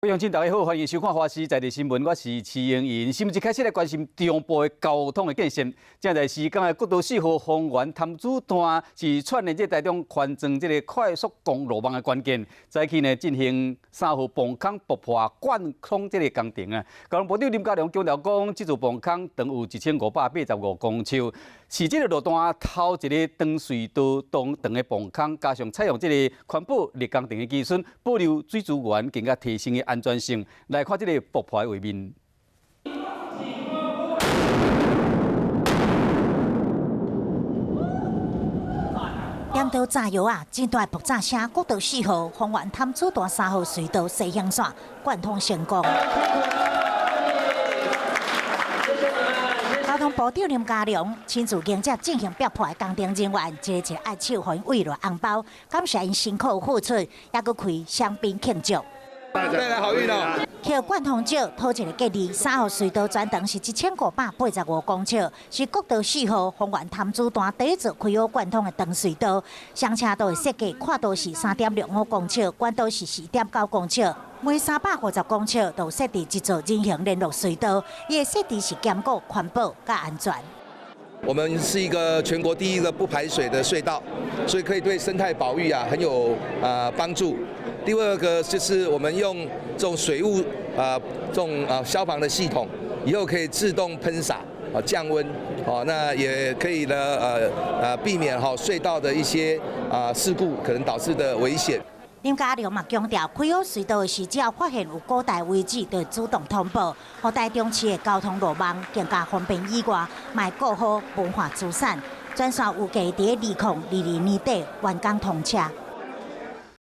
各位鄉親，大家好，歡迎收看《華視在地新聞》，我是徐英英。新聞一開始來關心中部的交通的建設。正在時間的國道四號豐原潭子段是串聯這台中環狀這个快速公路網的關鍵。早起呢進行三號泵孔爆破貫通這个工程啊。交通部長林佳龍強調講，這座泵孔長有1585公尺，是這个路段頭一个長隧道當長的泵孔，加上採用這个環保力工程的技術，保留水資源更加提升的安全性。來看這个爆破的畫面。點著炸藥啊！真大爆炸聲，國道四號豐原潭子段三號隧道西行線貫通成功。交通部長林佳龍親自迎接進行爆破的工程人員，一个一个握手，予𪜶慰勞紅包，感謝𪜶辛苦付出，猶閣開香檳慶祝。帶來好運哦！予貫通石討一个建議，三號隧道全長是1585公尺，是國道四號豐原潭子段第一座開好貫通的長隧道。雙車道的設計，闊度是3.65公尺，寬度是4.9公尺。每350公尺就設置一座人行聯絡隧道，伊的設置是堅固、環保、佮安全。我們是一個全國第一個不排水的隧道，所以可以對生態保育啊很有啊幫助。第二個就是我們用這種水霧啊這種啊消防的系統，以後可以自動噴灑啊降溫，哦那也可以呢避免哈隧道的一些啊事故可能導致的危險。林佳龍嘛強調，開好隧道時，只要發現有古代遺址，就主動通報，予台中市的交通路網更加方便以外，嘛會顧好文化資產。全線預計佇2022年底完工通車。